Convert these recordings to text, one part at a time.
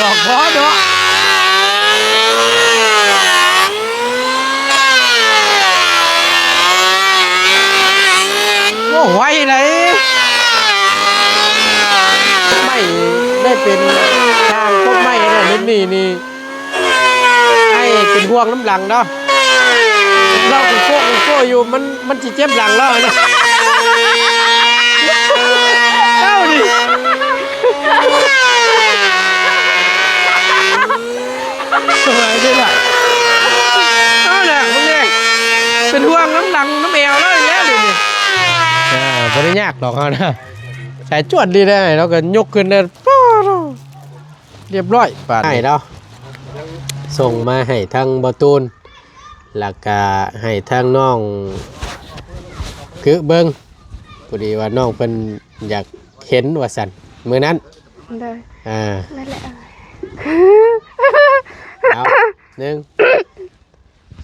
ອອກບໍ່ເນາະ. ໂອ້ ໄວເລີຍ ໄມ້ໄດ້ເປັນຊ່າງກົກໄມ້ແລ້ວ ເຫັນນີ້ນີ້ ອ້າຍເປັນຫ່ວງນຳຫຼັງເນາະ. ລາວກໍໂກ້ໂກ້ຢູ່ ມັນ ມັນຊິເຈັບຫຼັງລາວນະ. ເອົາດິ ສະບາຍດີລະ. ເອົາລະ ເບິ່ງແດ່ ເປັນຫ່ວງນຳຫຼັງນຳແອວລາວອີກແລ້ວນີ້. ເອີ ບໍ່ໄດ້ຍາກດອກເຮົານະ ໃສ່ຈວດດີໄດ໋. ລາວກໍຍົກຂຶ້ນໄດ້ ປາດໂທ້ ລຽບຮ້ອຍບາດນີ້. ໃຫ້ລາວສົ່ງມາໃຫ້ທາງບໍ່ຕູນ ແລ້ວກະໃຫ້ທາງນ້ອງກຶເບິ່ງ ພໍດີວ່ານ້ອງເພິ່ນຢາກເຫັນວ່າຊັ້ນ ມື້ນັ້ນ. ໂດຍ ອ່າ ນັ້ນແຫຼະ. ເອົາ ໜຶ່ງ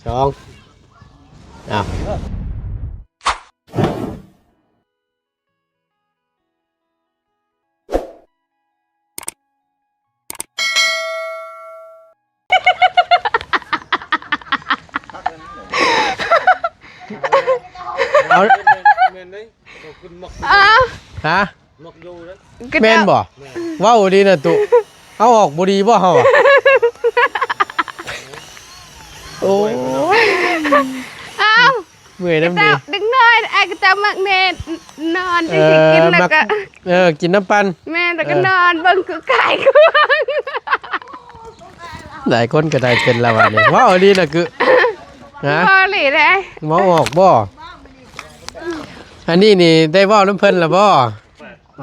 ສອງ ເອົາ. ເອົາ ແມ່ນເດ້ ເຂົາຂຶ້ນມັກ ເອົາ ຮະ ມັກຢູ່ເດ້ ແມ່ນບໍ່? ແມ່ນ ເວົ້າດີນະຕຸ ເອົາອອກບໍ່ດີບໍ່ເຮົາອະ? ໂອ້ຍ ເອົາ ເມື່ອຍນຳເດ ເດັກນ້ອຍ ອ້າຍກໍຈະມັກແນ່ນອນ ເອີ ຈັ່ງຊີ້ກິນແລ້ວກໍ ເອີ ກິນນ້ຳປັ່ນ ແມ່ນ ແລ້ວກໍ ເອີ ນອນເບິ່ງຄືກາຍຄື ຫຼາຍຄົນກໍໄດ້ເປັນລະຫວ່າງນີ້ ເວົ້າອີ່ຫຼີນະ ຄື ຮະ ເວົ້າອີ່ຫຼີເດ້ ເວົ້າອອກບໍ່? ອັນນີ້ນີ້ໄດ້ເວົ້ານຳເພິ່ນລະບໍ່?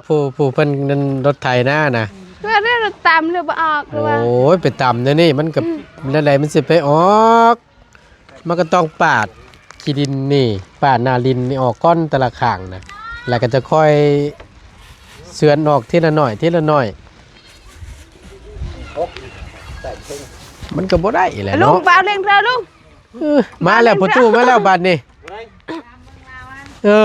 ຜູ້ ຜູ້ເພິ່ນນັ້ນລົດໄຖນານະ ເພິ່ນໄດ້ລົດຕຳຫຼືບໍ່ອອກ ຫຼືວ່າ ໂອ້ຍ ໄປຕຳແນວນີ້ມັນກໍ ອືມ ແນວໃດມັນຊິໄປອອກ? ມັນກໍຕ້ອງປາດຂີ້ດິນນີ້ ປາດໜ້າດິນນີ້ອອກກ່ອນແຕ່ລະຂ້າງນະ ແລ້ວກໍຈະຄ່ອຍເຊືອນອອກທີລະໜ້ອຍ ທີລະໜ້ອຍ ມັນກໍບໍ່ໄດ້ແຫຼະເນາະ ລຸງ ເອົາເລື່ອງເທື່ອລຸງ. ເອີ ມາແລ້ວ ມາແລ້ວ ປະຕູມາແລ້ວບາດນີ້ ເອີ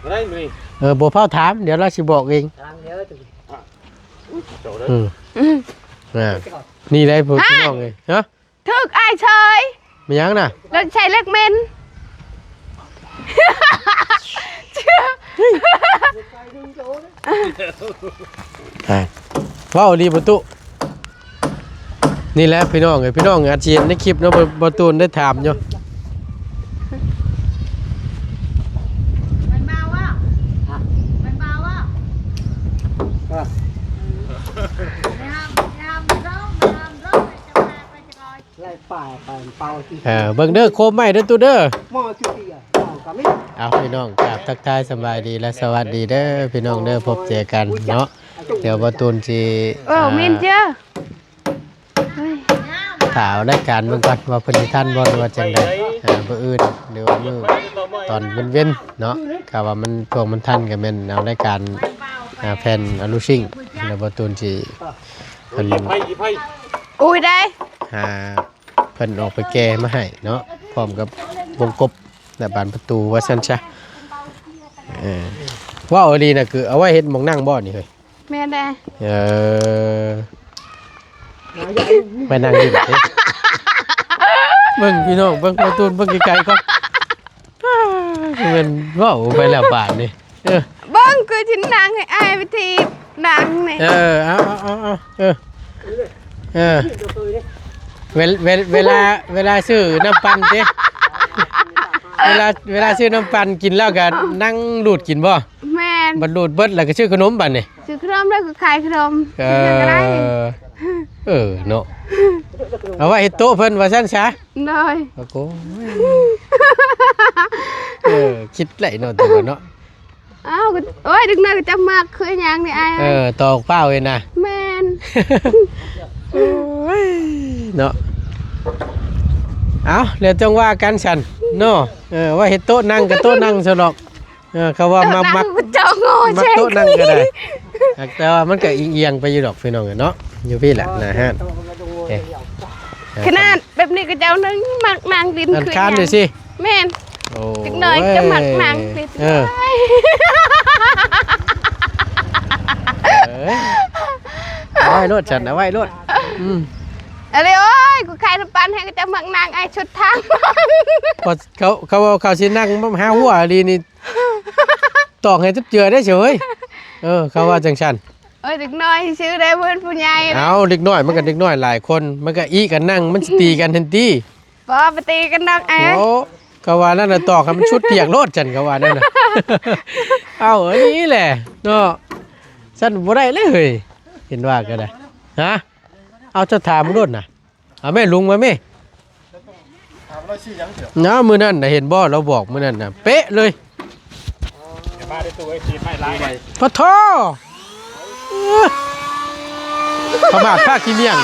ບໍ່ໄດ້ມື້ນີ້ ເອີ ບໍ່ຟ້າວຖາມ ດຽວລາວຊິບອກເອງ ເອີ ອືມ ອ່າ ນີ້ໄດ໋ ພີ່ນ້ອງເອີຍ ຮະ ຖືກອ້າຍເຊີຍ ແມ່ນຫຍັງນະ? ລົດໃຊ້ເຫຼັກເໝັນ ອ່າ ເວົ້າດີບໍ່ຕຸ? ນີ້ແຫຼະພີ່ນ້ອງເອີຍ ພີ່ນ້ອງອາດຊິເຫັນໃນຄລິບເນາະ ບໍ່ ບໍ່ຕູນໄດ້ຖາມຢູ່ ມັນເມົາບໍ່? ມັນເມົາບໍ່? ໄລ່ປ່າໄປເປົ່າທີ່ ເອີ ເບິ່ງເດີ ໂຄມໄມ້ເດີຕູ້ເດີ ໝໍ້ຈຸຕິອະ ເອົາກໍມີ ເອົາ ພີ່ນ້ອງ ກາບທັກທາຍສະບາຍດີ ແລະ ສະຫວັດດີເດີ ພີ່ນ້ອງເດີ ພົບເຈີກັນເນາະ ດຽວບໍ່ຕູນຊິ ເອີ ອ່າ ແມ່ນເຈີ ເຮີ້ຍ ຖ້າເອົາລາຍການເບິ່ງກ່ອນວ່າເພິ່ນຊິທັນບໍ່ ຫຼືວ່າຈັ່ງໃດ ອ່າ ມື້ອື່ນ ຫຼືວ່າມື້ຕອນເວັນໆເນາະ ຖ້າວ່າມັນ ຊ່ວງມັນທັນກໍແມ່ນເອົາລາຍການ ອ່າ ແຜ່ນອາລູຊິງ ແລ້ວບໍ່ຕູນຊິ ເພິ່ນ ໂອ້ຍ ໄດ້ ຫາເພິ່ນອອກໄປແກ່ມາໃຫ້ເນາະ ພ້ອມກັບວົງກົບ ແລະ ບານປະຕູວ່າຊັ້ນຊະ ເອີ ເວົ້າອີ່ຫຼີນະ ຄືເອົາໄວ້ເຮັດໝ່ອງນັ່ງບໍ່ນີ້ເຮີ້ຍ? ແມ່ນແດ່ ເອີ ໄປນັ່ງຫຼິ້ນຕິ ເບິ່ງພີ່ນ້ອງ ເບິ່ງປະຕູ ເບິ່ງໄກໆກ່ອນ ແມ່ນເວົ້າໄປແລ້ວບາດນີ້ ເອີ ເບິ່ງຄືຊິນັ່ງໃຫ້ອ້າຍໄປຖີບນັ່ງນີ້ ເອີ ເອົາໆໆ ເອີ ເອີ ເວ ເວ ເວລາ ເວລາຊື້ນ້ຳປັ່ນຕິ ເວລາ ເວລາຊື້ນ້ຳປັ່ນກິນແລ້ວກໍນັ່ງດູດກິນບໍ່? ແມ່ນ ບັດດູດເບິດແລ້ວກໍຊື້ຂະໜົມບັດນີ້ ຊື້ຂະໜົມແລ້ວກໍຂາຍຂະໜົມ ເອີ ເຮັດຫຍັງກໍໄດ້ ເອີ ເນາະ ເອົາໄວ້ເຮັດໂຕະເພິ່ນວ່າຊັ້ນຊະ ໂດຍ ໂອ້ໂຫ ເອີ ຄິດໄຫຼເນາະ ໂຕະເນາະ ອ້າວ ໂອ້ຍ ເດັກນ້ອຍກໍຈະມັກຄືຫຍັງນີ້ອ້າຍ ເອີ ຕອກພ້າວເຫັນນະ ແມ່ນ ໂອ້ຍ ເນາະ ເອົາ ແລ້ວຈັ່ງວ່າກັນຊັ້ນເນາະ ເອີ ວ່າເຮັດໂຕະນັ່ງກໍໂຕະນັ່ງຊັ້ນດອກ ເອີ ເຂົາວ່າມັກ ມັກ ເຈົ້າໂງ່ ມັກໂຕະນັ່ງກໍໄດ້ ແຕ່ວ່າມັນກໍອີງໆໄປຢູ່ດອກພີ່ນ້ອງເອີຍເນາະ ຢູ່ພີ້ແຫຼະໜ້າຮ້ານ ເອີ ຂະໜາດແບບນີ້ກໍເຈົ້າຍັງມັກນັ່ງຫຼິ້ນຄືຫຍັງ ແມ່ນ ໂອ້ຍ ຈັກໜ້ອຍຈະມັກນັ່ງຫຼິ້ນ ເອີ ເອີ ເອົາ ໄວ້ໂລດຊັ້ນ ເອົາໄວ້ໂລດ. ອືມ ອະເລ ໂອ້ຍ ກູຂາຍນ້ຳປັ່ນໃຫ້ເຂົາເຈົ້າມັກນັ່ງ ອ້າຍຊຸດທາງ. ເຂົາ ເຂົາ ເຂົາຊິນັ່ງຫາຫົວອີ່ຫຼີນີ້ ຕອກໃຫ້ຈັກເທື່ອເດ້ເຊີຍ. ເອີ ເຂົາວ່າຈັ່ງຊັ້ນ. ໂອ້ຍ ເດັກນ້ອຍຊື່ໄດ້ ບໍ່ແມ່ນຜູ້ໃຫຍ່. ເອົາ ເດັກນ້ອຍມັນກໍເດັກນ້ອຍຫຼາຍຄົນ ມັນກໍອີກັນນັ່ງ ມັນຊິຕີກັນຫັ້ນຕິ. ບໍ່ ບໍ່ຕີກັນດອກອ້າຍ. ໂອ້ ກໍວ່ານັ້ນນະ ຕອກໃຫ້ມັນສຸດປຽກໂລດຊັ້ນ ກໍວ່ານັ້ນນະ. ເອົາ ອັນນີ້ແຫຼະເນາະ ຊັ້ນບໍ່ໄດ້ເລີຍເຮີ້ຍ ເຫັນວ່າກໍໄດ້. ຮະ ເອົາ ເຈົ້າຖາມໂລດນະ. ເອົາແມ່ລຸງມາແມ່. ເອົາ ມື້ນັ້ນນະ ເຫັນບໍ່ ລາວບອກມື້ນັ້ນນະ ເປະເລີຍ. ມາໄດ້ຕູ້ເອີຍ ຕີໄມ້ຫຼາຍ. ປະໂທ ເອີ ພະໝາດພະຂີ້ໝ້ຽງ.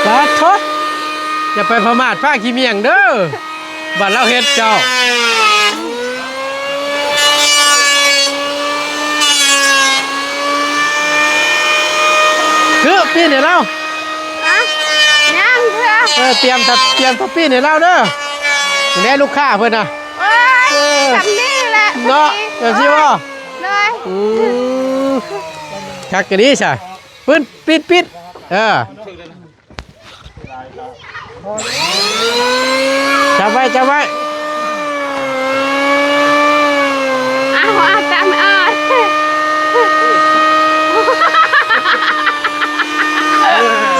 ສາທຸ ຢ່າໄປປະໝາດພະຂີ້ໝ້ຽງເດີ ບັດລາວເຮັດເຈົ້າ. ຄືປີ້ນໃຫ້ລາວ. ຮະ? ຍັງເທື່ອ. ເອີ ຕຽມ ຕຽມທາປີ້ນໃຫ້ລາວເດີ. ແນ່ລູກຄ້າເພິ່ນນະ. ໂອ້ຍ ເອີ ສ່ຳນີ້ແຫຼະ ເນາະ ສ່ຳນີ້ບໍ່? ໂດຍ. ອືມ ຄັກກະດີຊະ. ປຶ້ນ ປິດ ປິດ ເອີ. ຈັບໄວ້ ຈັບໄວ້. ອ້າວ ອ້າວ ຕາມອ້າຍ.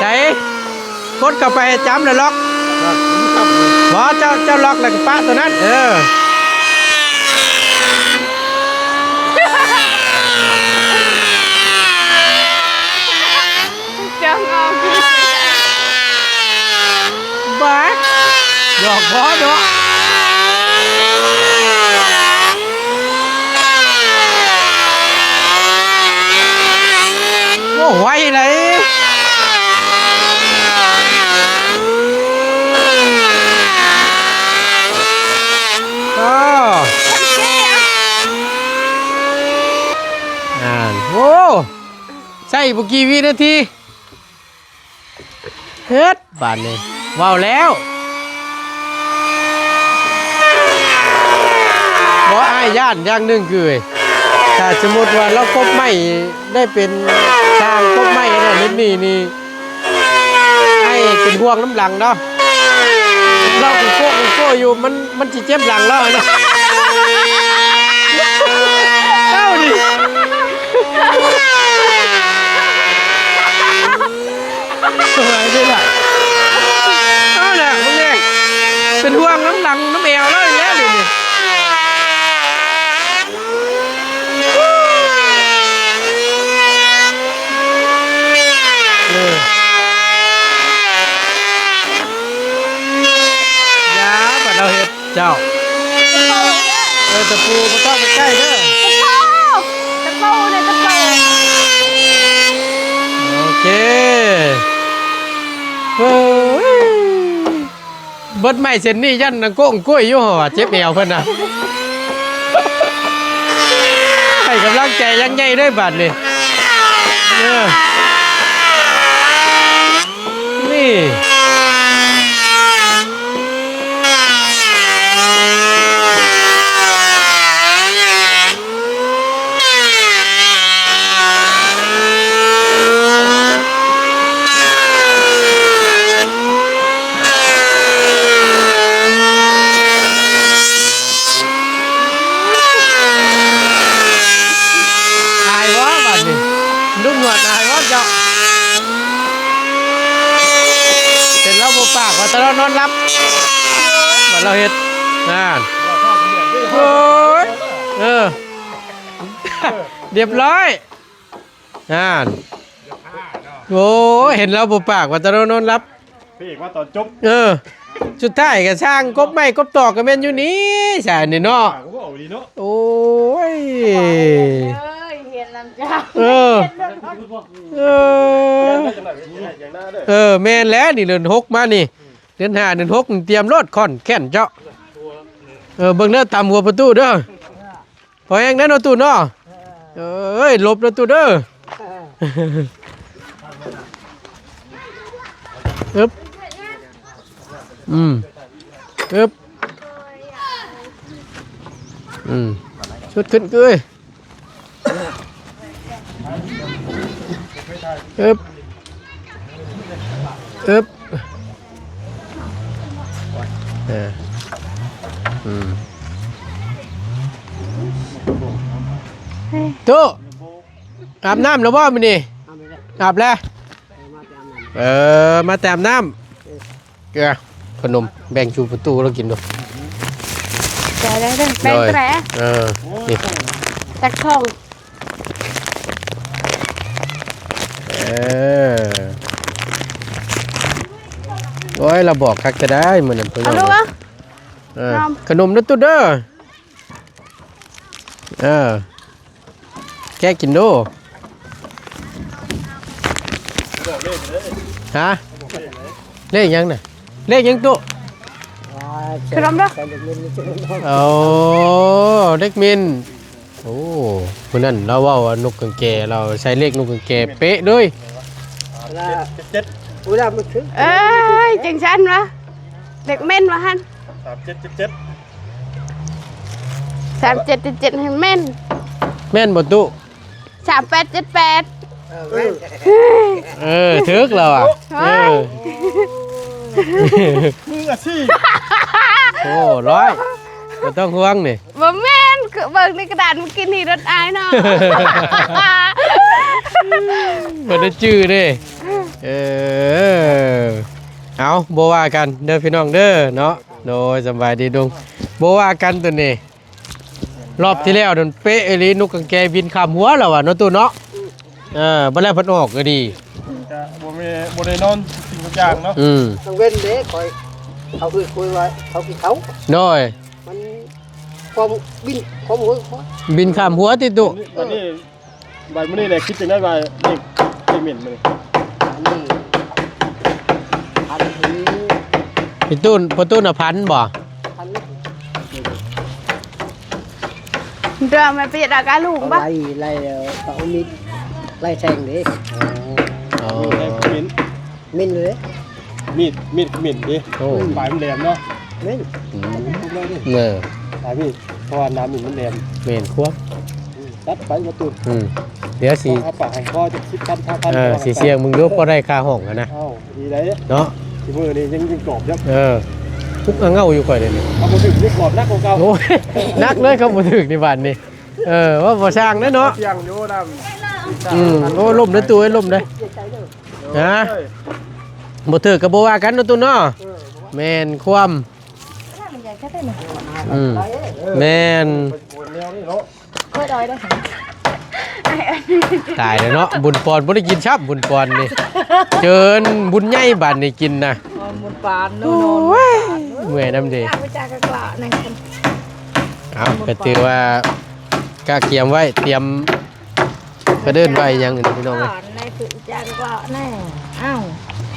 ໃສ ກົດເຂົ້າໄປໃຫ້ຈຳແລ້ວລັອກ. ບໍ່ ເຈົ້າ ເຈົ້າລັອກແລ້ວກໍປະຕົວນັ້ນ ເອີ. ຈັງອອກ ບາດ ດອກພໍເນາະ. ໂອ້ ໄວເລີຍ. ໂອ້ ໃຊ້ບໍ່ກີ່ວິນາທີ ເຮັດບາດນີ້ ເວົ້າແລ້ວ ບໍ່ ອ້າຍຢ້ານຢ່າງໜຶ່ງຄື ຖ້າສົມມຸດວ່າລາວກົບໄມ້ ໄດ້ເປັນຊ່າງກົບໄມ້ອັນນັ້ນອັນນີ້ນີ້ ອ້າຍເປັນຫ່ວງນຳຫຼັງເນາະ ລາວໂກໂກ້ໂກໂກ້ຢູ່ ມັນ ມັນຊິເຈັບຫຼັງລາວນະ. ເອົາດິ ສວຍເດ້ລະ ເອົາລະ ມຶງເດ້ ເປັນຫ່ວງນຳຫຼັງນຳແອວລາວອີກແລ້ວນີ້. ເອີ ຢ່າ ບັດເຮົາເຮັດເຈົ້າ ເອີ ຕະປູບໍ່ຕ້ອງໄປໃກ້ເດີ ຕະປູ ຕະປູເດີ ຕະປູ. ໂອເຄ ເອີ. ເບິດໄມ້ເສັ້ນນີ້ຢ້ານນາງໂກ້ງກ້ວຍຢູ່ ເຮົາວ່າເຈັບແອວເພິ່ນນະ ໃຫ້ກຳລັງໃຈຢ່າງໃຫຍ່ເລີຍບາດນີ້ ເອີ ນີ້. ຕະຫຼອດນອນຫຼັບ ມາລາວເຮັດ ນັ້ນ ໂອ້ຍ ເອີ ຮຽບຮ້ອຍ ນັ້ນ ໂອ້ຍ ເຫັນລາວບໍ່ປາກວ່າຕະຫຼອດນອນຫຼັບ ພະເອກມາຕອນຈົບ ເອີ ສຸດທ້າຍກໍຊ່າງກົບໄມ້ກົບຕອກກໍແມ່ນຢູ່ນີ້ຊະນີ້ເນາະ ປາກກໍບໍ່ເອົາດີເນາະ ໂອ້ຍ ເອີຍ ເຫັນນຳເຈົ້າ ເອີ ເອີ ເອີ ແມ່ນແລ້ວນີ້ເດືອນຫົກມານີ້ ເດືອນຫ້າເດືອນຫົກຕຽມໂລດ ຂ້ອນແຄ້ນເຈົ້າ ເອີ ເບິ່ງເດີ ຕຳຫົວປະຕູເດີ ພໍແຮງເດີເນາະຕູ້ເນາະ ເອີຍ ຫຼົບເດີຕູ້ເດີ ອຶບ ອືມ ອຶບ ອືມ ຊຸດຂຶ້ນເກີຍ ອຶບ ອຶບ ເອີ ອືມ ຕູ້ ອາບນ້ຳແລ້ວບໍ່ມື້ນີ້? ອາບແລ້ວ ເອີ ມາແຕ່ອາບນ້ຳ ເອີ ມາແຕ່ອາບນ້ຳ ເອີ ເກືອ ຂະໜົມແບ່ງສູ່ປະຕູລາວກິນດູ ແຕ່ໄດ້ເດີ ແບ່ງແຕ່ ເອີ ນີ້ ຈັກທ້ອງ ເອີ ໂອ້ຍ ລາວບອກຄັກແຕ່ໃດມື້ນັ້ນ ເອົາລູກເອົາ ເອີ ຂະໜົມເດີຕູ້ເດີ ເອີ ແກະກິນດູ ຮະ ເລກຫຍັງນະ ເລກຫຍັງຕູ້ ຂະໜົມເດີ ໂອ້ ເລກມິນ ໂອ້ ມື້ນັ້ນລາວເວົ້າວ່ານົກກາງແກ ລາວໃສ່ເລກນົກກາງແກເປະເລີຍ ເວລາມັນຄື ເອີຍ ຈັ່ງຊັ້ນວະ ເລກເມັນວ່າຫັ້ນ ສາມເຈັດເຈັດເຈັດ ສາມເຈັດເຈັດເຈັດ ໃຫ້ແມ່ນ ແມ່ນບໍ່ຕູ້? ສາມແປດເຈັດແປດ ເອີ ເອີ ຖືກແລ້ວອະ ໂອ້ຍ ເອີ ມືອາຊີບ ໂອ້ ຮ້ອຍ ບໍ່ຕ້ອງຫ່ວງນີ້ ບໍ່ແມ່ນ ຄືເບິ່ງໃນກະດານມື້ກີ້ນີ້ລົດອາຍເນາະ ບໍ່ໄດ້ຈື່ເດ້ ເອີ ເອົາ ບໍ່ວ່າກັນເດີພີ່ນ້ອງເດີເນາະ ໂດຍ ສະບາຍດີລຸງ ບໍ່ວ່າກັນໂຕນີ້ ຮອບທີ່ແລ້ວນັ້ນເປະອີ່ຫຼີ ນົກກາງແກບິນຂ້າມຫົວລາວວ່າເນາະຕູ້ເນາະ ເອີ ບັດແລ້ວເພິ່ນອອກກໍດີ ກະບໍ່ແມ່ນ ບໍ່ໄດ້ນອນກິນທຸກຢ່າງເນາະ ອືມ ກາງເວັນເດ້ ຂ້ອຍເຂົາຄືຄຸຍວ່າເຂົາກິນເຂົ້າ ໂດຍ ມັນຄວາມບິນ ຄວາມຫົວ ບິນຂ້າມຫົວຕິຕູ້ ບັດນີ້ ບັດມື້ນີ້ແຫຼະ ຄິດຈັ່ງໃດວ່າເລກ ເລກເມັນມື້ນີ້ ອັນນີ້ ອັນນີ້ ພີ່ຕູນ ພໍ່ຕູ້ນນະພັນບໍ່? ພັນ ເດືອນມັນໄປເຮັດອາກາລຸງບໍ່? ໄລ່ ໄລ່ເອົາມີດໄລ່ແທງເດ້ ອໍ ມີດໄລ່ເມັນ ເມັນເລີຍ ມີດ ມີດເມັນເດ້ ໂອ້ ປາຍມັນແຫຼມເນາະ ເມັນ ອືມ ເອີ ປາຍມີດ ເພາະວ່າໜາມມີດມັນແຫຼມ ແມ່ນຄວາມ ອືມ ຕັດໄປບໍ່ຕຸນ ອືມ ດຽວຊິ ເອົາປາກຫອມຄໍຈັກສິບພັນ ຫ້າພັນ ເອີ ຊິສ່ຽງເບິ່ງດູ ພໍໄດ້ຄ່າຫ້ອງຫັ້ນນະ ເອົ້າ ດີໃດເນາະ ຊິມື້ນີ້ຍັງ ຍັງກອບຢູ່ ເອີ ປຸກອະເງົາຢູ່ຂ້ອຍເດນີ້ ເອົາບໍ່ຖືກ ຍັງກອບໜັກກວ່າເກົ່າ ໂອ້ຍ ໜັກເລີຍ ເຂົ້າບໍ່ຖືກນີ້ບາດນີ້ ເອີ ວ່າບໍ່ຊ່າງເດ້ເນາະ ສ່ຽງຢູ່ນຳ ອືມ ໂອ້ ລົ້ມເດ້ຕູ້ເອີຍ ລົ້ມເດ້ ຮະ ບໍ່ຖືກກໍບໍ່ວ່າກັນເນາະຕູ້ເນາະ ເອີ ແມ່ນຄວາມ ອືມ ແມ່ນ ຕາຍແລ້ວເນາະ ບຸນປອນບໍ່ໄດ້ກິນຊ້ຳ ບຸນປອນນີ້ ເຈີນບຸນໃຫຍ່ບາດນີ້ກິນນະ ບຸນປານ ໂອ້ຍ ເມື່ອຍນຳເດ ເອົາ ກໍຖືວ່າກະກຽມໄວ້ ຕຽມ ເພິ່ນເອີ້ນວ່າອີ່ຫຍັງນີ້ພີ່ນ້ອງເອີຍ ໃນຄືຈາກວ່າແນ່ ອ້າວ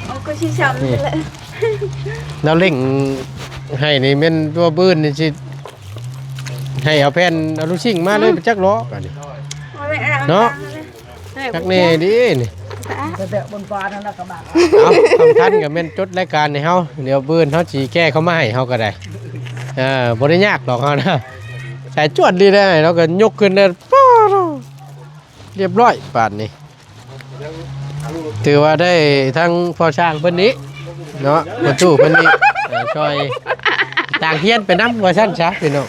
ເອົາກໍຊິຊ້ຳນີ້ແຫຼະ ລາວເລັ່ງໃຫ້ນີ້ແມ່ນຕົວບືນນີ້ຊິໃຫ້ເອົາແຜ່ນອະລູຊິງມາເລີຍ ອືມ ໄປຈັກເລາະບາດນີ້ ເນາະ ຄັກແນ່ເດ້ນີ້ ແຕ່ແບບບົນຟ້ານັ້ນລະກະບະ ເອົາ ສຳຄັນກໍແມ່ນຈົດລາຍການໃຫ້ເຮົາ ດຽວບືນເຮົາຊິແກ້ເຂົ້າມາໃຫ້ເຮົາກໍໄດ້ ເອີ ບໍ່ໄດ້ຍາກດອກເຮົານະ ສາຍຈວດດີເດ້ ເຮົາກໍຍົກຂຶ້ນເດ້ ປາໂທ້ ຮຽບຮ້ອຍບາດນີ້ ຖືວ່າໄດ້ທັງພໍ່ຊ່າງເພິ່ນນີ້ເນາະ ພໍ່ຕູ້ເພິ່ນນີ້ ເອີ ຊ່ອຍຕ່າງຮຽນໄປນຳວ່າຊັ້ນຊະພີ່ນ້ອງ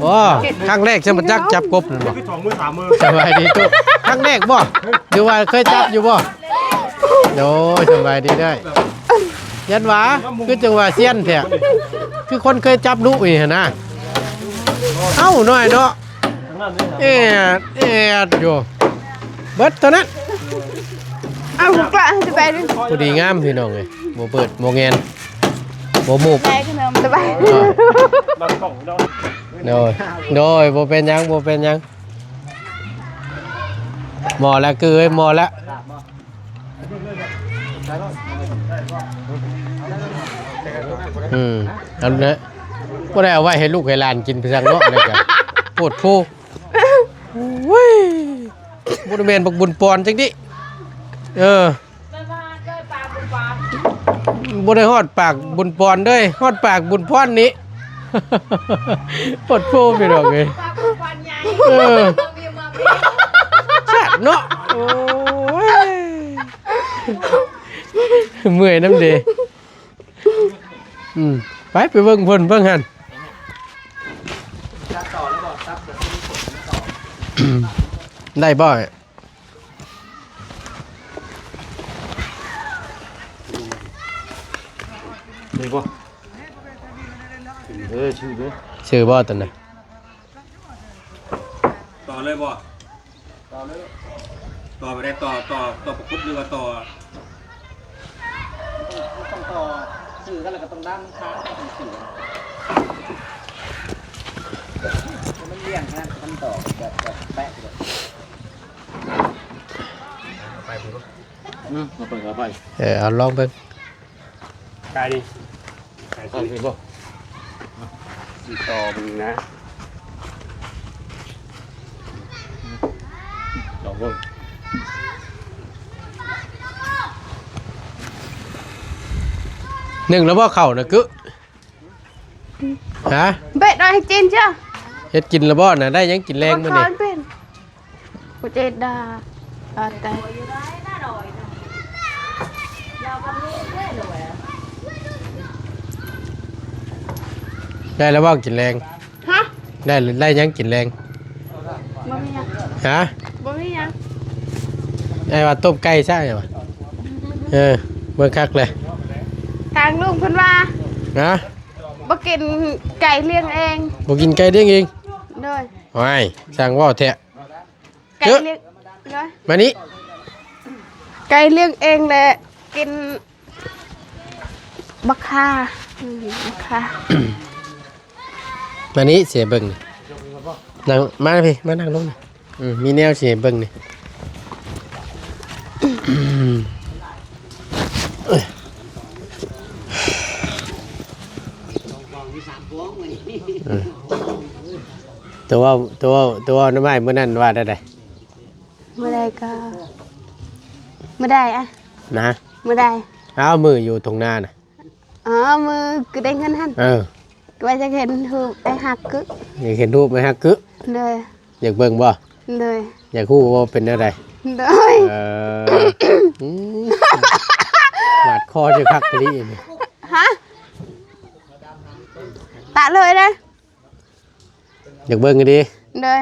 ໂອ້ ຄັ້ງແລກຊັ້ນ ບໍ່ຈັກຈັບກົບນັ້ນບໍ່ ສະບາຍດີຕູ້ ຄັ້ງແລກບໍ່ ຫຼືວ່າເຄີຍຈັບຢູ່ບໍ່ ໂດຍ ສະບາຍດີເດີ້ ຢ້ານວ່າ ຄືຈັ່ງວ່າຊຽນແທ້ ຄືຄົນເຄີຍຈັບດຸນີ້ຫັ້ນນະ. ເອົ້າ ນ້ອຍເນາະ ແອດແອດຢູ່ ເບິດເທົ່ານັ້ນ. ເອົາ ກະໃຫ້ສະບາຍດີ ພໍດີງາມພີ່ນ້ອງເອີຍ ບໍ່ເປີດບໍ່ແງນ ບໍ່ມຸບ ໄດ້ຂະໜົມສະບາຍ. ເອີ ໂດຍ ໂດຍ ບໍ່ເປັນຫຍັງ ບໍ່ເປັນຫຍັງ. ໝໍ້ລະ ຄືເອີຍ ໝໍ້ລະ. ອືມ ອັນນັ້ນບໍ່ໄດ້ເອົາໄວ້ໃຫ້ລູກໃຫ້ຫຼານກິນໄປຊັ້ນເນາະ ອັນນີ້ກະໂພດໂພ. ໂອ້ຍ ບໍ່ໄດ້ແມ່ນບັກບຸນປອນຈັກດິ ເອີ ບໍ່ໄດ້ຮອດປາກບຸນປອນເລີຍ ຮອດປາກບຸນພອນນີ້. ໂພດໂພພີ່ນ້ອງເອີຍ ເອີ ແຊບເນາະ ໂອ້ຍ ເມື່ອຍນຳເດ. ອືມ ໄປ ໄປເບິ່ງເພິ່ນເບິ່ງຫັ້ນ ໄດ້ບໍ່? ນີ້ບໍ່? ເອີ ຊື່ເດີ ຊື່ບໍ່ຕົວນັ້ນ? ຕໍ່ເລີຍບໍ່? ຕໍ່ເລີຍ ຕໍ່ໄປໄດ້ ຕໍ່ ຕໍ່ ຕໍ່ປະກົບ ຫຼືວ່າຕໍ່ ຕ້ອງຕໍ່ຊື່ກັນ ແລ້ວກໍຕ້ອງດ້ານຂ້າງ ຕ້ອງຊື່ກັນ ມັນລຽງຂະໜາດ ມັນຕໍ່ແບບ ແບບແປະ ໄປພຸ້ນ ອືມ ເອົາໄປ ເອົາໄປ ເອີ ເອົາລອງເບິ່ງ ກາຍດີ ກາຍ ເອົາ ດີ ຊິບໍ່ ຊິຕໍ່ເບິ່ງນະ ລອງເບິ່ງ ໜຶ້ງແລ້ວບໍ່ເຂົ້ານະກຶ ຮະ ເບັດນ້ອຍໃຫ້ຈີນຈ້ະ ເຮັດກິນແລ້ວບໍ່ນະ ໄດ້ຫຍັງກິນແລງມື້ນີ້? ບໍ່ເຈັດດາ ອາແຕ່ ໄດ້ແລ້ວບໍ່ກິນແລງ? ຮະ ໄດ້ ໄດ້ຫຍັງກິນແລງ? ບໍ່ມີຫຍັງ ຮະ ບໍ່ມີຫຍັງ ໄດ້ວ່າຕົ້ມໄກ່ຊະ ຫຍັງວ່າ ເອີ ເບິ່ງຄັກເລີຍ ທາງລຸງເພິ່ນວ່າ ຮະ ບໍ່ກິນໄກ່ລ້ຽງເອງ ບໍ່ກິນໄກ່ລ້ຽງເອງ ໂດຍ ໂອ້ຍ ຊ່າງເວົ້າແທ້. ໄກ່ລ້ຽງ ເອີຍ ມານີ້ ໄກ່ລ້ຽງເອງແຫຼະ ກິນບັກຂ່າ ອືມ ບັກຂ່າ ມານີ້ຊິໃຫ້ເບິ່ງ ນັ່ງ ມາພີ້ ມານັ່ງລົງນີ້ ອືມ ມີແນວຊິໃຫ້ເບິ່ງນີ້ ເອີ ຕົວເວົ້າ ຕົວເວົ້າ ຕົວເວົ້ານຳອ້າຍມື້ນັ້ນວ່າແນວໃດ? ມື້ໃດກໍ ມື້ໃດອະ ນະ ມື້ໃດ? ອ້າວ ມື້ຢູ່ທົ່ງນານະ ອໍ ມື້ຄືໄດ້ເງິນຫັ້ນ ເອີ ກໍວ່າຢາກເຫັນຮູບອ້າຍຮັກກຶ ຢາກເຫັນຮູບອ້າຍຮັກກຶ ໂດຍ ຢາກເບິ່ງບໍ່? ໂດຍ ຢາກຮູ້ວ່າເປັນແນວໃດ? ໂດຍ ເອີ ອືມ ບາດຄໍຈະຄັກອີ່ຫຼີນີ້ ຮະ ຕະເລີຍເດ້. ຢາກເບິ່ງອີ່ຫຼີ ໂດຍ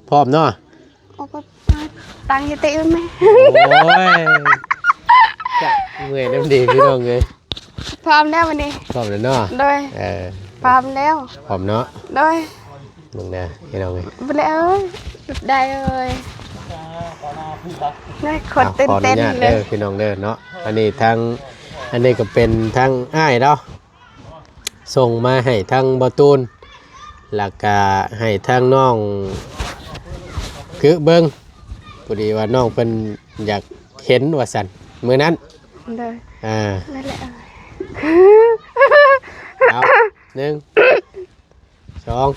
ພ້ອມເນາະ ໂອ້ຍ ຕັ້ງສະຕິໄວ້ແມ່ ໂອ້ຍ ຈະເມື່ອຍນຳເດພີ່ນ້ອງເອີຍ ພ້ອມແລ້ວມື້ນີ້ ພ້ອມແລ້ວເນາະ ໂດຍ ເອີ ພ້ອມແລ້ວ ພ້ອມເນາະ ໂດຍ ເບິ່ງແດ່ພີ່ນ້ອງເອີຍ ບໍ່ແລ້ວ ໄດ້ເອີຍ ໄດ້ ຄົນຕື່ນເຕັ້ນເລີຍ ພີ່ນ້ອງເດີເນາະ ອັນນີ້ທາງ ອັນນີ້ກໍເປັນທາງອ້າຍເນາະ ສົ່ງມາໃຫ້ທາງບໍ່ຕູນ ແລ້ວກະໃຫ້ທາງນ້ອງກຶເບິ່ງ ພໍດີວ່ານ້ອງເພິ່ນຢາກເຫັນວ່າຊັ້ນ ມື້ນັ້ນ ໂດຍ ອ່າ ນັ້ນແຫຼະ ເອົາ ໜຶ່ງ ສອງ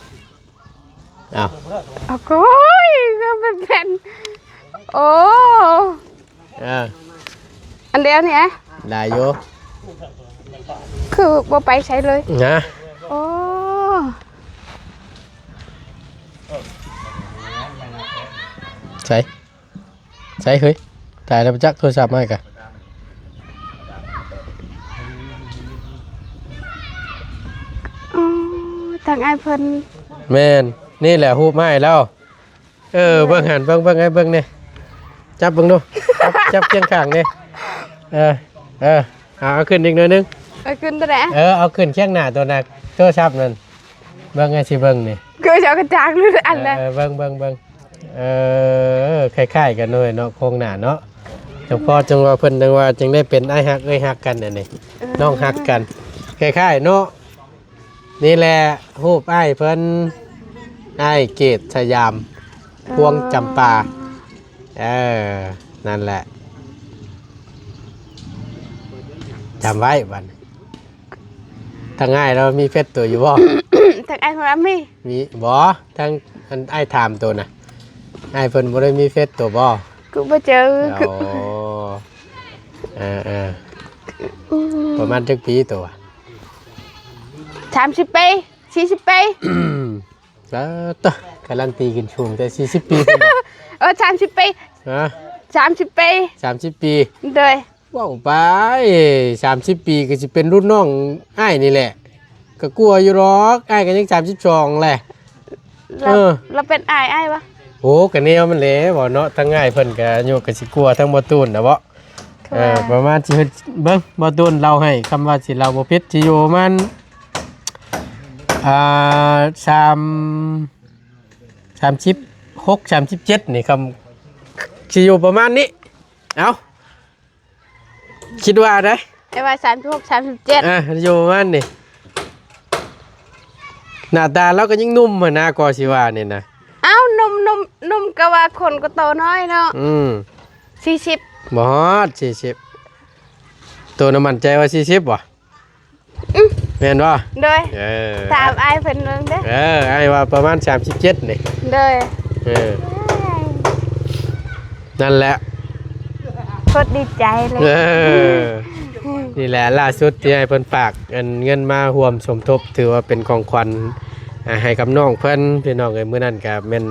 ອ້າວ ໂອ້ຍ ກໍເປັນແຜ່ນ ໂອ້ ເອີ ອັນດຽວນີ້ ໄດ້ຢູ່ ຄືບໍ່ໄປໃສເລີຍ ນະ ໂອ້ ໃສ ໃສເຮີ້ຍ ຕາຍແລ້ວຈັກໂທລະສັບມາກະ ອໍ ທາງອ້າຍເພິ່ນ ແມ່ນ ນີ້ແຫຼະຮູບອ້າຍລາວ ເອີ ເບິ່ງຫັ້ນ ເບິ່ງ ເບິ່ງ ເບິ່ງນີ້ ຈັບເບິ່ງດູ ຈັບ ຈັບຄຽງຂ້າງນີ້ ເອີ ເອີ ເອົາ ເອົາຂຶ້ນອີກໜ້ອຍໜຶ່ງ ເອີ ຂຶ້ນຕົວໃດ? ເອີ ເອົາຂຶ້ນຄຽງໜ້າຕົວໜ້າໂທລະສັບນັ້ນ ເບິ່ງໃຫ້ຊິເບິ່ງນີ້ ຄືເຈົ້າກະຈາກນັ້ນອັນລະ ເອີ ເບິ່ງໆໆ ເອີ ຄ້າຍໆກັນເລີຍເນາະ ໂຄງໜ້າເນາະ ຈັ່ງພໍຈັ່ງວ່າເພິ່ນຈັ່ງວ່າຈຶ່ງໄດ້ເປັນອ້າຍຮັກເອື້ອຍຮັກກັນອັນນີ້ ເອີ ນ້ອງຮັກກັນ ຄ້າຍໆເນາະ. ນີ້ແຫຼະຮູບອ້າຍເພິ່ນ ອ້າຍເກດສະຫຍາມ ພວງຈຳປາ ເອີ ນັ້ນແຫຼະ ຈຳໄວ້ບັດນີ້. ທາງອ້າຍລາວມີເຟສໂຕຢູ່ບໍ່? ທາງອ້າຍຂອງລາວມີ ມີບໍ່? ທາງອັນອ້າຍຖາມໂຕນະ ອ້າຍເພິ່ນບໍ່ໄດ້ມີເຟສໂຕບໍ່? ຄືບໍ່ເຈີ ອໍ ເອີໆ ອືມ ປະມານຈັກປີໂຕ? ສາມສິບປີ ສີ່ສິບປີ ເອີ ຕະ ກາລັນຕີຂຶ້ນສູງແຕ່ສີ່ສິບປີ ເອີ ສາມສິບປີ ຮະ ສາມສິບປີ ສາມສິບປີ ໂດຍ ເວົ້າໄປ ສາມສິບປີກໍຊິເປັນລຸ້ນນ້ອງອ້າຍນີ້ແຫຼະ ກໍກວ່າຢູ່ດອກ ອ້າຍກໍຍັງສາມສິບສອງແຫຼະ ລາວ ເອີ ລາວເປັນອ້າຍອ້າຍວະ ໂອ້ ກໍແນວມັນແຫຼະ ເວົ້າເນາະ ທາງອ້າຍເພິ່ນກໍອາຍຸກໍຊິກວ່າທາງບໍ່ຕູນນະເບາະ ເອີ ປະມານຊິເຮັດເບິ່ງ ບໍ່ຕູນເລົ່າໃຫ້ ຄຳວ່າຊິເລົ່າບໍ່ຜິດ ຊິຢູ່ປະມານ ອ່າ ສາມ ສາມສິບຫົກ ສາມສິບເຈັດນີ້ ຄຳ ຊິຢູ່ປະມານນີ້ ເອົ້າ ຄິດວ່າໃດ? ແຕ່ວ່າສາມສິບຫົກ ສາມສິບເຈັດ ອ່າ ຢູ່ປະມານນີ້ ໜ້າຕາລາວກໍຍັງໜຸ່ມຫັ້ນນະ ກໍຊິວ່ານີ້ນະ ເອົ້າ ໜຸ່ມ ໜຸ່ມ ໜຸ່ມກໍວ່າຄົນກໍໂຕນ້ອຍເນາະ ອືມ ສີ່ສິບ ບໍ່ຮອດສີ່ສິບ ໂຕນະໝັ້ນໃຈວ່າສີ່ສິບບໍ່? ອືມ ແມ່ນບໍ່? ໂດຍ ເອີ ຖາມອ້າຍເພິ່ນເບິ່ງເດີ້ ເອີ ອ້າຍວ່າປະມານສາມສິບເຈັດນີ້ ໂດຍ ເອີ ນັ້ນແຫຼະ ໂຄດດີໃຈເລີຍ ເອີ ນີ້ແຫຼະລ່າສຸດທີ່ໃຫ້ເພິ່ນຝາກອັນເງິນມາຮ່ວມສົມທົບ ຖືວ່າເປັນຂອງຂວັນ ອ່າ ໃຫ້ກັບນ້ອງເພິ່ນ ພີ່ນ້ອງເອີຍ ມື້ນັ້ນກະແມ່ນ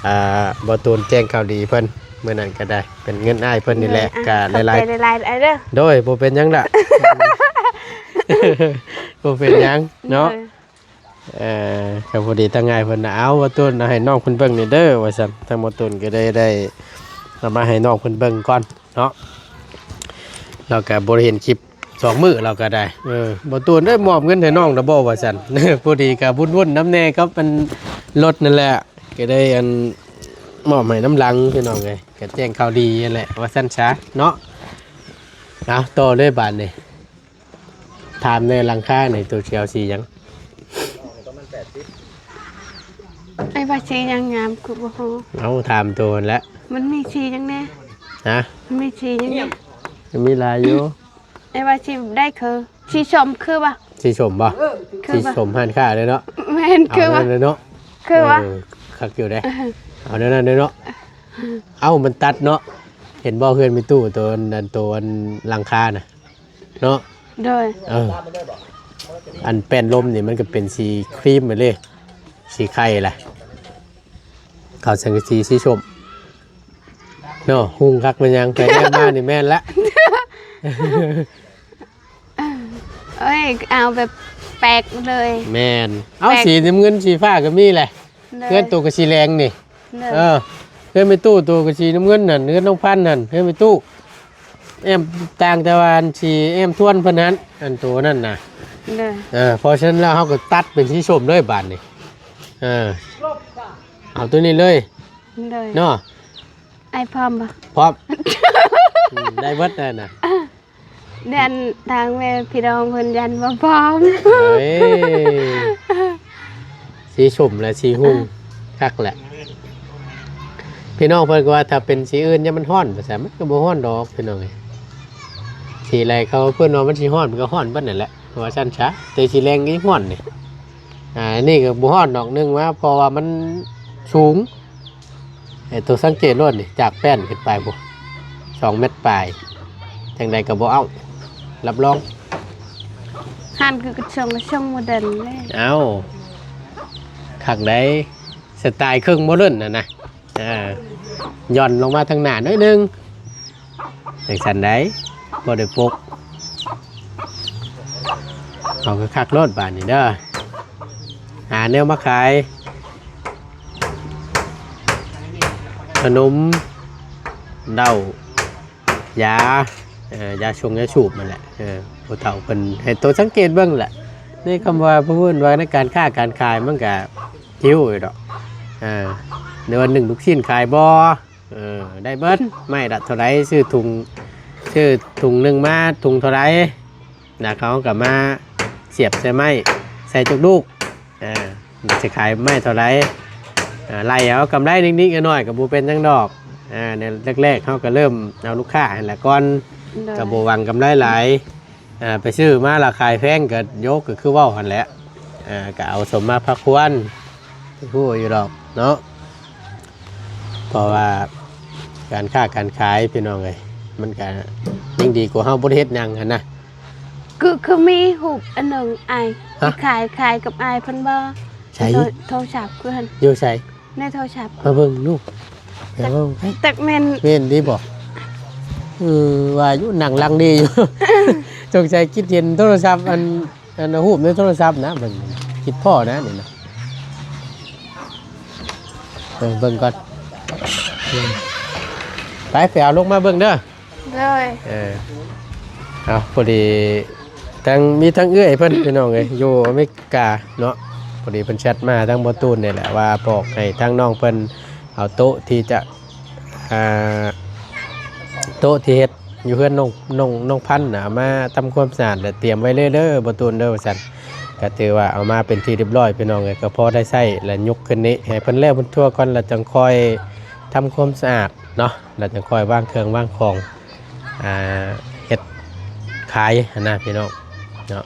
ອ່າ ບໍ່ຕູນແຈ້ງຂ່າວດີເພິ່ນ ມື້ນັ້ນກໍໄດ້ ເປັນເງິນອ້າຍເພິ່ນນີ້ແຫຼະ ໂດຍ ກໍຫຼາຍໆ ຂອບໃຈຫຼາຍໆເດີ້ ໂດຍ ບໍ່ເປັນຫຍັງລະ ບໍ່ເປັນຫຍັງເນາະ ໂດຍ ເອີ ກໍພໍດີທາງອ້າຍເພິ່ນນະ ເອົາ ບໍ່ຕູນເອົາໃຫ້ນ້ອງເພິ່ນເບິ່ງນີ້ເດີ້ ວ່າຊັ້ນ ທາງບໍ່ຕູນກໍໄດ້ ໄດ້ເອົາມາໃຫ້ນ້ອງເພິ່ນເບິ່ງກ່ອນເນາະ ລາວກໍບໍ່ໄດ້ເຫັນຄລິບ ສອງມື້ລາວກໍໄດ້ ເອີ ບໍ່ຕູນໄດ້ມອບເງິນໃຫ້ນ້ອງລະບໍ່ວ່າຊັ້ນ ພໍດີກໍວຸ້ນໆນຳແດ່ກັບອັນລົດນັ້ນແຫຼະ ກໍໄດ້ອັນມອບໃຫ້ນຳຫຼັງພີ່ນ້ອງເອີຍ ກໍແຈ້ງຂ່າວດີຫັ້ນແຫຼະວ່າຊັ້ນຊະເນາະ ເອົາຕໍ່ເລີຍບາດນີ້ ຖາມແດ່ຫຼັງຄານີ້ໂຕຊິເອົາສີຫຍັງ? ອ້າຍວ່າສີຫຍັງງາມຄືບໍ່ຮູ້ ເອົາຖາມໂຕຫັ້ນແຫຼະ ມັນມີສີຫຍັງແດ່? ຮະ? ມັນມີສີຫຍັງແດ່? ກໍມີຫຼາຍຢູ່ ອ້າຍວ່າສີໃດຄື ສີສົ້ມຄືບໍ່? ສີສົ້ມບໍ່? ຄືບໍ່? ສີສົ້ມຮ້ານຄ້າເລີຍເນາະ ແມ່ນ ຄືບໍ່? ເອົາແນວນັ້ນເລີຍເນາະ ຄືບໍ່? ເອີ ຄັກຢູ່ເດ້ ເອີ ເອົາແນວນັ້ນເລີຍເນາະ ເອົ້າ ມັນຕັດເນາະ ເຫັນບໍ່ ເຮືອນມີຕູ້ໂຕອັນ ອັນ ໂຕອັນຫຼັງຄານະ ເນາະ ໂດຍ ເອີ ອັນແປ້ນລົມນີ້ມັນກໍເປັນສີຄຣີມໄປເລີຍ ສີໄຂ່ລະ ເຂົາສັງກະສີສີສົ້ມເນາະ ຮຸ່ງຄັກແມ່ນຫຍັງ ໄປແນມມານີ້ແມ່ນລະ ເອີຍ ເອົາແບບແປກເລີຍ ແມ່ນ ເອົາ ແປກ ສີນ້ຳເງິນສີຟ້າກໍມີແຫຼະ ໂດຍ ເຮືອນໂຕກໍສີແດງນີ້ ໂດຍ ເອີ ເຮືອນແມ່ຕູ້ໂຕກໍສີນ້ຳເງິນຫັ້ນ ເຮືອນນ້ອງພັນຫັ້ນ ເຮືອນແມ່ຕູ້ ແອ້ມຕ່າງແຕ່ວ່າອັນສີແອ້ມທວນເພິ່ນຫັ້ນ ອັນໂຕນັ້ນນະ ໂດຍ ເອີ ເພາະສະນັ້ນແລ້ວເຮົາກໍຕັດເປັນສີສົ້ມເລີຍບາດນີ້ ເອີ ເອົາໂຕນີ້ເລີຍ ໂດຍ ເນາະ ອ້າຍພ້ອມບໍ່? ພ້ອມ ອືມ ໄດ້ເບິດນັ້ນນະ ແມ່ນ ທາງແມ່ພີ່ນ້ອງເພິ່ນຢ້ານບໍ່ພ້ອມ ເອີຍ ສີສົ້ມແລະສີຮຸ່ງ ອ່າ ຄັກແຫຼະ ພີ່ນ້ອງເພິ່ນກໍວ່າຖ້າເປັນສີອື່ນຢ້ານມັນຮ້ອນວ່າຊັ້ນ ມັນກໍບໍ່ຮ້ອນດອກພີ່ນ້ອງເອີຍ ສີໃດເຂົາເພິ່ນວ່າມັນຊິຮ້ອນ ມັນກໍຮ້ອນເບິດນັ້ນແຫຼະ ວ່າຊັ້ນຊະ ແຕ່ສີແດງນີ້ຮ້ອນນີ້ ອ່າ ອັນນີ້ກໍບໍ່ຮ້ອນດອກ ໜຶ່ງມາ ເພາະວ່າມັນສູງ ເອີ ໂຕສັງເກດໂລດນີ້ ຈາກແປ້ນຂຶ້ນໄປພຸ້ນ ສອງແມັດປາຍ ຈັ່ງໃດກໍບໍ່ເອົາ ຮັບຮອງ ຮ້ານຄືກະຊົງ ກະຊົງໂມເດີນເລີຍ ເອົ້າ ຄັກໃດ ສະໄຕເຄິ່ງໂມເດີນຫັ້ນນະ ເອີ ຢ່ອນລົງມາທາງໜ້າໜ້ອຍໜຶ່ງ ຈັ່ງຊັ້ນໃດ ບໍ່ໄດ້ປົກ ເອົາຄັກໆໂລດບາດນີ້ເດີ ຫາແນວມາຂາຍ ຂະໜົມ ເຫຼົ້າ ຢາ ເອີ ຢາຊົງຢາສູບນັ້ນແຫຼະ ເອີ ຜູ້ເຖົ້າເພິ່ນໃຫ້ໂຕສັງເກດເບິ່ງແຫຼະ ໃນຄຳວ່າ ເພິ່ນວ່າໃນການຄ້າການຂາຍມັນກະຫິວຢູ່ດອກ ອ່າ ໃນວັນໜຶ່ງລູກຊີ້ນຂາຍບໍ່ ເອີ ໄດ້ເບິດ ໄມ້ລະເທົ່າໃດ ຊື້ຖົງ ຊື້ຖົງໜຶ່ງມາ ຖົງເທົ່າໃດ ນະ ເຂົາກໍມາສຽບໃສ່ໄມ້ ໃສ່ຈັກລູກ ອ່າ ຊິຂາຍໄມ້ເທົ່າໃດ ອ່າ ໄລ່ເອົາກຳໄລນິດໆໜ້ອຍໆ ກໍບໍ່ເປັນຫຍັງດອກ ອ່າ ໃນແລກໆ ເຮົາກໍເລີ່ມເອົາລູກຄ້າຫັ້ນແຫຼະກ່ອນ ໂດຍ ກໍບໍ່ຫວັງກຳໄລຫຼາຍ ອ່າ ໄປຊື້ມາລະຂາຍແພງກໍໂຍກ ກໍຄືເວົ້າຫັ້ນແຫຼະ ອ່າ ກໍເອົາສົມມາພາຄວນ ຮູ້ຢູ່ດອກເນາະ ເພາະວ່າການຄ້າການຂາຍ ພີ່ນ້ອງເອີຍ ມັນກະຍັງດີກວ່າເຮົາບໍ່ໄດ້ເຮັດຫຍັງຫັ້ນນະ ຄື ຄືມີຮູບອັນໜຶ່ງອ້າຍ ຮະ? ທີ່ຂາຍ ຂາຍກັບອ້າຍເພິ່ນບໍ່? ໃສ? ໂທ ໂທລະສັບຄືຫັ້ນ ຢູ່ໃສ? ໃນໂທລະສັບ ມາເບິ່ງດູ ໄປເບິ່ງໄປ ຈັກແມ່ນ ແມ່ນດີບໍ່? ເອີ ວ່າຢູ່ ນັ່ງຫຼັງດີຢູ່ ສົງໄສຄິດເຫັນໂທລະສັບ ອັນ ອັນຮູບໃນໂທລະສັບນະ ເບິ່ງ ຄິດພໍ້ນະນີ້ນະ ເບິ່ງ ເບິ່ງກ່ອນ ໄປ ໄປເອົາລົງມາເບິ່ງເດີ ໂດຍ ເອີ ເອົາ ພໍດີທັງ ມີທັງເອື້ອຍເພິ່ນ ພີ່ນ້ອງເອີຍ ຢູ່ອາເມລິກາເນາະ ພໍດີເພິ່ນແຊັດມາທາງບໍ່ຕູນນີ້ແຫຼະ ວ່າບອກໃຫ້ທາງນ້ອງເພິ່ນເອົາໂຕະທີ່ຈະ ອ່າ ໂຕະທີ່ເຮັດຢູ່ເຮືອນນ້ອງ ນ້ອງ ນ້ອງພັນນະ ເອົາມາທຳຄວາມສະອາດ ແລະ ຕຽມໄວ້ເລີຍເດີ ບໍ່ຕູນເດີ ວ່າຊັ້ນ. ກໍຖືວ່າເອົາມາເປັນທີ່ຮຽບຮ້ອຍ ພີ່ນ້ອງເອີຍ, ກໍພໍໄດ້ໃຊ້ ແລະ ຍົກຂຶ້ນນີ້ໃຫ້ເພິ່ນແລ້ວເພິ່ນທົ່ວກ່ອນ ແລ້ວຈັ່ງຄ່ອຍທຳຄວາມສະອາດເນາະ, ແລ້ວຈັ່ງຄ່ອຍວາງເຄື່ອງວາງຂອງ ອ່າ ເຮັດຂາຍຫັ້ນນະ ພີ່ນ້ອງເນາະ.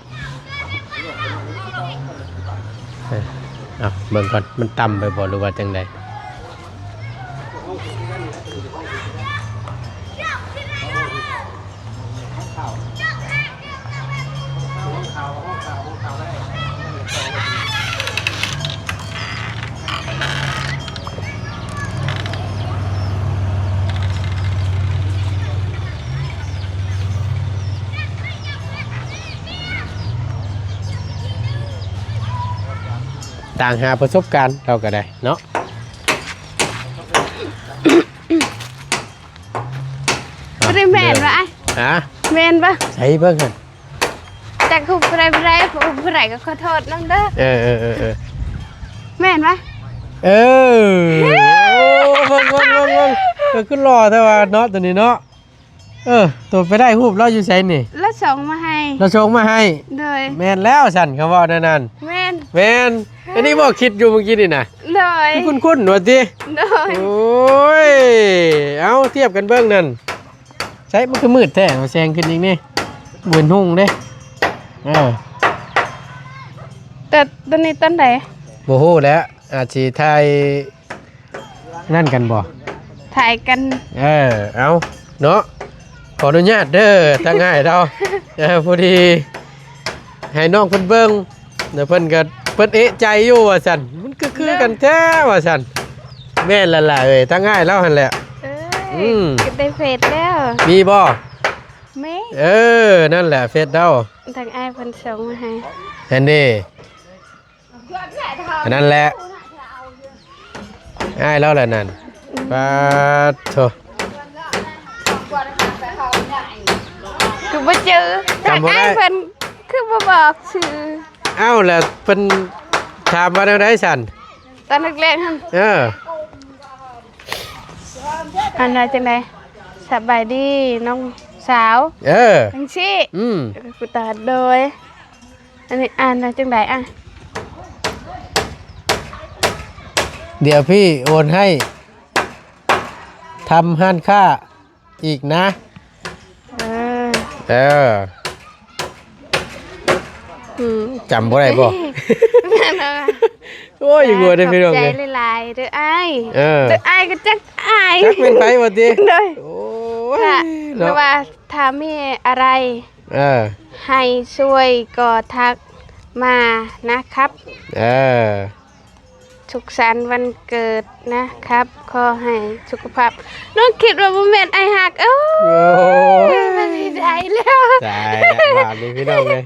ເອີ ເອົາເບິ່ງກ່ອນ ມັນຕ່ຳໄປບໍ່ ຫຼືວ່າຈັ່ງໃດ? ຕ່າງຫາປະສົບການ ເຮົາກໍໄດ້ເນາະ. ບໍ່ໄດ້ແມ່ນວະອ້າຍ? ຮະ? ແມ່ນບໍ່? ໃສ່ເບິ່ງຫັ້ນ. ຈັກຮູບຜູ້ໃດຜູ້ໃດ ຜູ້ໃດກໍຂໍໂທດນຳເດີ. ເອີ ເອີ ເອີ ເອີ ແມ່ນວະ? ເອີ ໂອ້ ເບິ່ງ ເບິ່ງ ເບິ່ງ ເບິ່ງ ເອີ ຄືຫຼໍ່ແທ້ວ່າເນາະ ໂຕນີ້ເນາະ. ເອີ ໂຕໄປໄດ້ຮູບລາວຢູ່ໃສນີ້? ລາວສົ່ງມາໃຫ້. ລາວສົ່ງມາໃຫ້? ໂດຍ. ແມ່ນແລ້ວຊັ້ນ ຄຳເວົ້າແນວນັ້ນ. ແມ່ນ. ແມ່ນ. ອັນນີ້ບໍ່ຄິດຢູ່ເມື່ອກີ້ນີ້ນະ? ໂດຍ. ຄຸ້ນໆວ່າຕິ? ໂດຍ. ໂອ້ຍ ເອົາ ທຽບກັນເບິ່ງນັ້ນ. ໃສ ມັນຄືມືດແທ້ ເອົາແສງຂຶ້ນອີກນີ້ ບໍ່ເຫັນຮຸ່ງເດ້. ເອີ ແຕ່ຕອນນີ້ຕອນໃດ? ບໍ່ຮູ້ແຫຼະ ອາດຊິຖ່າຍ ນັ້ນກັນບໍ່? ຖ່າຍກັນ. ເອີ ເອົາເນາະ ຂໍອະນຸຍາດເດີ ທາງອ້າຍເຮົາ ເອີ ພໍດີໃຫ້ນ້ອງເພິ່ນເບິ່ງ ແລ້ວເພິ່ນກໍ ເພິ່ນເອະໃຈຢູ່ວ່າຊັ້ນ ມັນຄື ຄືກັນແທ້ວ່າຊັ້ນ. ແມ່ນແລ້ວລະເອີຍ ທາງອ້າຍລາວຫັ້ນແຫຼະ. ເອີຍ ອືມ ກໍໄດ້ເຟສແລ້ວ. ມີບໍ່? ມີ. ເອີ ນັ້ນແຫຼະເຟສລາວ ທາງອ້າຍເພິ່ນສົ່ງມາໃຫ້. ຫັ້ນເດ້. ອັນນັ້ນແຫຼະ ອ້າຍລາວແຫຼະນັ້ນ. ປາດໂທ ຄືບໍ່ຈື່ ຈຳບໍ່ໄດ້ ອ້າຍເພິ່ນຄືບໍ່ບອກຊື່. ເອົ້າ ແລ້ວເພິ່ນຖາມວ່າແນວໃດຊັ້ນ? ຕອນແລກໆຫັ້ນ ເອີ ອັນວ່າຈັ່ງໃດ? ສະບາຍດີນ້ອງສາວ. ເອີ ຈັ່ງຊີ້. ອືມ ກູຕາ ໂດຍ. ອັນນີ້ອ່ານວ່າຈັ່ງໃດ? ອ່ະ ດຽວພີ່ໂອນໃຫ້ທຳຮ້ານຄ້າອີກນະ. ເອີ ເອີ ອືມ ຈຳບໍ່ໄດ້ບໍ່? ໂອ້ຍ ຢູ່ບໍ່ໄດ້ພີ່ນ້ອງເອີຍ. ຂອບໃຈຫຼາຍໆເດີອ້າຍ. ເອີ ເດີອ້າຍກໍຈັກອ້າຍ ຈັກແມ່ນໃຜວ່າຕິ? ໂດຍ. ໂອ້ຍ ຖ້າ ເນາະ ຫຼືວ່າຖ້າມີອະໄລ ເອີ ໃຫ້ຊ່ວຍກໍທັກມານະຄັບ. ເອີ ສຸກສັນວັນເກີດນະຄັບ ຂໍໃຫ້ສຸຂະພາບ. ນ້ອງຄິດວ່າບໍ່ແມ່ນອ້າຍຮັກ. ໂອ້ຍ ໂອ້ຍ ມັນຊິໄດ້ແລ້ວ. ຕາຍແລ້ວ ບາດນີ້ພີ່ນ້ອງເອີຍ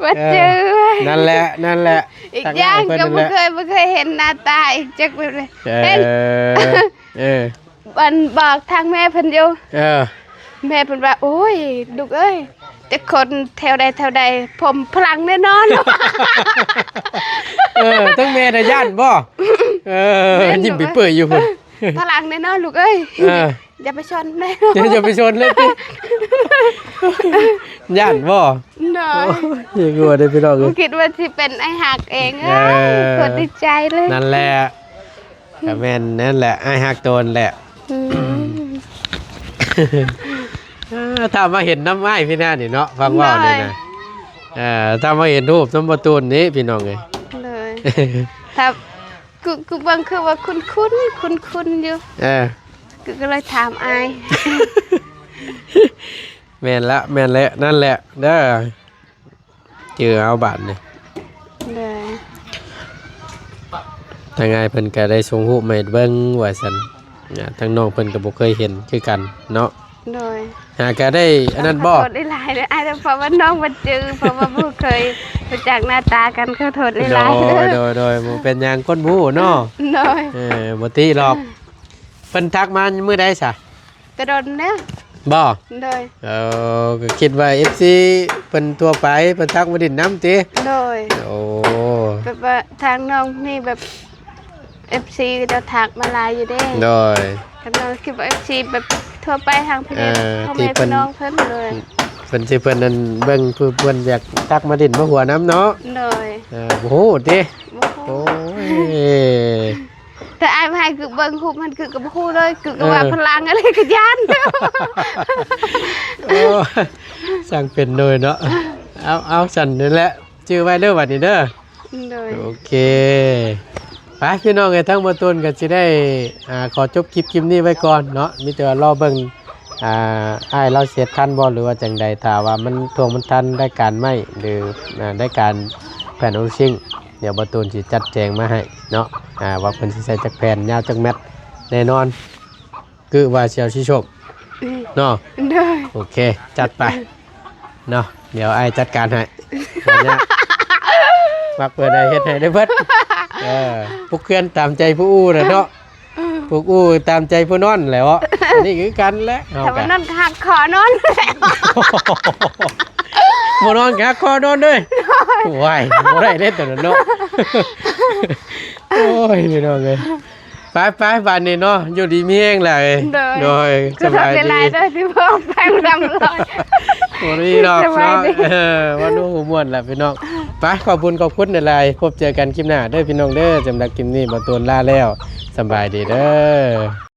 ບໍ່ເຈີ. ເອີ ນັ້ນແຫຼະ ນັ້ນແຫຼະ ອີກຢ່າງກໍບໍ່ເຄີຍ ບໍ່ເຄີຍເຫັນໜ້າຕາອີກຈັກແບບໃດ. ເອີ ເຫັນ ເອີ ອັນບອກທາງແມ່ເພິ່ນຢູ່. ເອີ ແມ່ເພິ່ນວ່າ ໂອ້ຍ ລູກເອີຍ ເ ຈັກຄົນແຖວໃດແຖວໃດ ຜົມພະລັງແນ່ນອນ. ເອີ ທັງແມ່ນະຢ້ານບໍ່? ເອີ ແມ່ນຢູ່ ຍິ້ມເປີຍໆຢູ່ພຸ້ນ. ພະລັງແນ່ນອນລູກເອີຍ. ເອີ ຢ່າໄປຊົນເລີຍ ຢ່າ ຢ່າໄປຊົນເລີຍຕິ. ຢ້ານບໍ່? ໂດຍ. ໂອ້ຍ ຢ່າກົວເດີພີ່ນ້ອງເອີຍ. ບໍ່ຄິດວ່າຊິເປັນອ້າຍຮັກເອງ. ເອີ ເອີ ໂຄດດີໃຈເລີຍ. ນັ້ນແຫຼະ ກະແມ່ນນັ້ນແຫຼະ ອ້າຍຮັກໂຕນແຫຼະ. ອືມ ຖ້າມາເຫັນນຳອ້າຍພີນານີ້ເນາະ ຟັງເວົ້ານີ້ນະ. ໂດຍ. ເອີ ຖ້າມາເຫັນຮູບນຳບໍ່ຕູນນີ້ພີ່ນ້ອງເອີຍ. ໂດຍ. ຖ້າ ຄື ຄືເບິ່ງຄືວ່າຄຸ້ນໆ ຄຸ້ນໆຢູ່. ເອີ ຄືກໍເລີຍຖາມອ້າຍ. ແມ່ນລະ ແມ່ນແຫຼະ ນັ້ນແຫຼະເດີ ຈື່ເອົາບາດນີ້. ໂດຍ. ທາງອ້າຍເພິ່ນກໍໄດ້ສົ່ງຮູບມາໃຫ້ເບິ່ງວ່າຊັ້ນ ທາງນ້ອງເພິ່ນກໍບໍ່ເຄີຍເຫັນຄືກັນເນາະ. ໂດຍ. ຫາກະໄດ້ອັນນັ້ນບໍ່? ຂໍໂທດຫຼາຍໆເດີ ອ້າຍ ເພາະວ່ານ້ອງບໍ່ຈື່ ເພາະວ່າບໍ່ເຄີຍຮູ້ຈັກໜ້າຕາກັນ ຂໍໂທດຫຼາຍໆ. ໂດຍ ໂດຍ ໂດຍ ບໍ່ເປັນຫຍັງ ຄົນບໍ່ຮູ້ເນາະ. ໂດຍ. ເອີ ບໍ່ຕິດອກ. ເພິ່ນທັກມາມື້ໃດຊະ? ແຕ່ດົນແລ້ວ. ບໍ່? ໂດຍ. ເອີ ກໍຄິດວ່າເອັຟຊີເພິ່ນທົ່ວໄປ ເພິ່ນທັກມາຫຼິ້ນນຳຕິ? ໂດຍ. ໂອ້ ແບບວ່າທາງນ້ອງນີ້ແບບ ເອັຟຊີເຂົາເຈົ້າທັກມາຫຼາຍຢູ່ເດ້. ໂດຍ. ທາງນ້ອງຄິດວ່າເອັຟຊີແບບທົ່ວໄປທາງພີ່ ເອີ ພໍ່ແມ່ພີ່ນ້ອງເພິ່ນ. ໂດຍ. ເພິ່ນຊິ ເພິ່ນນັ້ນເບິ່ງ ເພິ່ນ ເພິ່ນຢາກທັກມາຫຼິ້ນມາຫົວນຳເນາະ. ໂດຍ. ເອີ ບໍ່ຮູ້ຕິ? ບໍ່ຮູ້. ໂອ້ຍ ແຕ່ອ້າຍໃຫ້ຄືເບິ່ງຮູບມັນຄືກໍບໍ່ຮູ້ເລີຍ ຄືກໍວ່າ ເອີ ພະລັງອະໄລກໍຢ້ານ. ໂອ້ ຊ່າງເປັນໂດຍເນາະ. ເອົາ ເອົາ ຊັ້ນນັ້ນແຫຼະ ຈື່ໄວ້ເດີບັດນີ້ເດີ. ໂດຍ. ໂອເຄ ໄປພີ່ນ້ອງເອີຍ ທາງບໍ່ຕູນກໍຊິໄດ້ ອ່າ ຂໍຈົບຄລິບ ຄລິບນີ້ໄວ້ກ່ອນເນາະ. ມີແຕ່ວ່າລໍເບິ່ງ ອ່າ ອ້າຍລາວຊິເຮັດທັນບໍ່ ຫຼືວ່າຈັ່ງໃດ. ຖ້າວ່າມັນທ່ວງມັນທັນ ໄດ້ການໄມ້ ຫຼື ອ່າ ໄດ້ການແຜ່ນໂອລິງຊິງ ດຽວບ່າວຕູນຊິຈັດແຈງມາໃຫ້ເນາະ ອ່າ ວ່າເພິ່ນຊິໃສ່ຈັກແຜ່ນ ຍາວຈັກແມັດ ແນ່ນອນ ຄືວ່າຊິເອົາສີສົ້ມ ອືມ ເນາະ. ໂດຍ. ໂອເຄ ຈັດໄປເນາະ ດຽວອ້າຍຈັດການໃຫ້ ບໍ່ຍາກ ມັກເພິ່ນໃດເຮັດໃຫ້ໄດ້ເບິດ. ເອີ ຜູ້ເຄື່ອນຕາມໃຈຜູ້ອູ້ນະເນາະ. ອືມ ຜູ້ອູ້ຕາມໃຈຜູ້ນອນແຫຼະເນາະ. ອັນນີ້ຄືກັນແຫຼະ ເຮົາ ຖ້າວ່ານອນກໍຫັກຄໍນອນ ບໍ່ນອນກໍຫັກຄໍນອນເລີຍ. ໂດຍ. ໂອ້ຍ ບໍ່ໄດ້ເດ້ຕົວນັ້ນເນາະ. ໂອ້ຍ ພີ່ນ້ອງເອີຍ ໄປໆ ບາດນີ້ເນາະ ຢູ່ດີມີແຮງຫຼາຍ. ໂດຍ. ໂດຍ ສະບາຍດີ. ຫຼາຍໆເດີ ທີ່ບອກແພງນຳລອຍ ບໍ່ມີດອກເນາະ. ສະບາຍດີ. ເອີ ວ່າໜູຫົວມ່ວນລະພີ່ນ້ອງ. ໄປ ຂອບຄຸນ ຂອບຄຸນຫຼາຍໆ ພົບເຈີກັນຄລິບໜ້າເດີພີ່ນ້ອງເດີ. ສຳລັບຄລິບນີ້ ບ່າວຕູນລາແລ້ວ ສະບາຍດີເດີ.